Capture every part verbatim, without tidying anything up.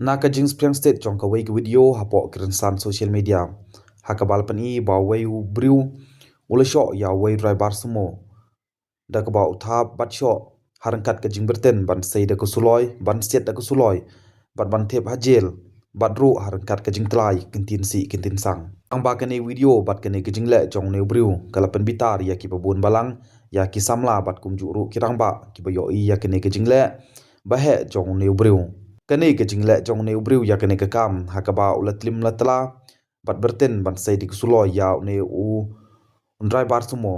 Na ka jingspyrshang stet jong kawei ka video hapoh ki rynsan social media, ha kaba la pyni ba uwei u briew u la shoh ïa uwei u driver sumo da kaba u thap bad shoh ha ryngkat ka jingbyrtin ban sei da ka suloi, ban siat da ka suloi, bad ban thep ha jel, bad ruh ha ryngkat ka jingtlai kyntien sih kyntien sang. Tang ba kane video bad kane ka jingleh jong une u briew ka la pynbitar ïa kiba bun balang, ïa ki samla bad kumjuh ruh ki rangbah kiba ïohi ïa kane ka jingleh ba heh jong une u briew. Kane ka jingleh jong une u briew ïa kane ka kam ha kaba u la tlim la tla bad byrtin ban sei da ka suloi ïa une u driver sumo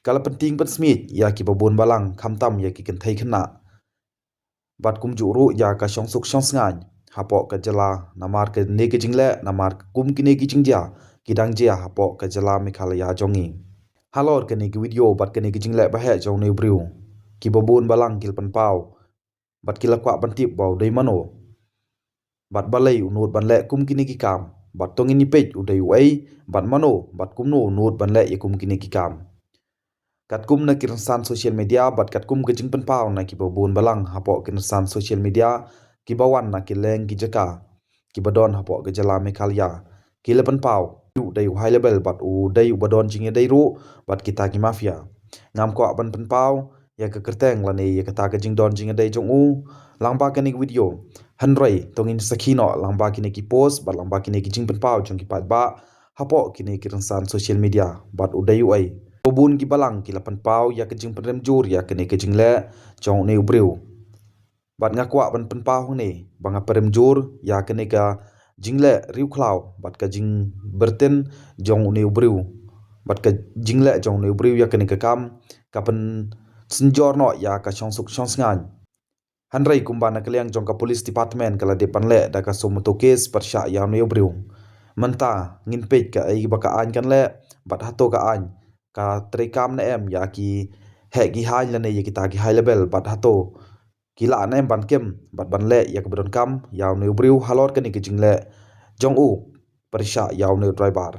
ka la pyntieng pynsmiej ïa kiba bun balang, khamtam ïa ki kynthei khynnah bad kumjuh ruh ïa ka shongsuk shongsngain hapoh ka jylla namar kane ka jingleh, namar kum kine ki jingjia ki dang jia hapoh ka jylla Meghalaya jong ngi. Halor kane ka video bad kane ka jingleh ba heh jong une u briew, kiba bun balang ki la pynpaw bad ki la kwah ban tip ba u dei mano, bad balei u nud ban leh kum kine ki kam, bad to ngin ïa peit u dei uei, bad mano, bad kumno u nud ban leh ïa kum kine ki kam. Katkum na ki rynsan social media bad katkum ka jingpynpaw na kiba bun balang hapoh ki rynsan social media kiba wan na ki leng ki jaka kiba don hapoh ka jylla Meghalaya, ki la pynpaw u dei u high level bad u dei uba don jingïadei ruh bad kita ki mafia. Ngam kwah ban pynpaw ïa ka kyrteng lane ïa kata ka jingdon jingïadei jong u lyngba kane ka video, hynrei to ngin sakhi noh lyngba kine ki post bad lyngba kine ki jingpynpaw jong ki paidbah hapoh kine ki rynsan social media, bad u dei uei. Ba bun ki balang ki la pynpaw ïa ka jingpynrem jur ïa kane ka jingleh jong une u briew. Bad nga kwah ban pynpaw hangne ba nga pynrem jur ïa kane ka jingleh riewkhlaw bad ka jingbyrtin jong une u briew, bad ka jingleh jong une u briew ïa kane ka kam ka pynsynjor noh ïa ka shongsuk shongsngain. Hynrei kumba na ka liang jong ka police department ka la dep ban leh da ka suo motu case pyrshah ïa une u briew. Mynta ngin peit kaei ba ka aiñ kan leh, bad hato ka aiñ ka treikam ne em ïa ki heh ki haiñ lane ïa kita ki high level, bad hato ki lah ne em ban kem bad ban leh ïa kaba donkam ïa une u briew halor kane ka jingleh jong u pyrshah ïa une u driver.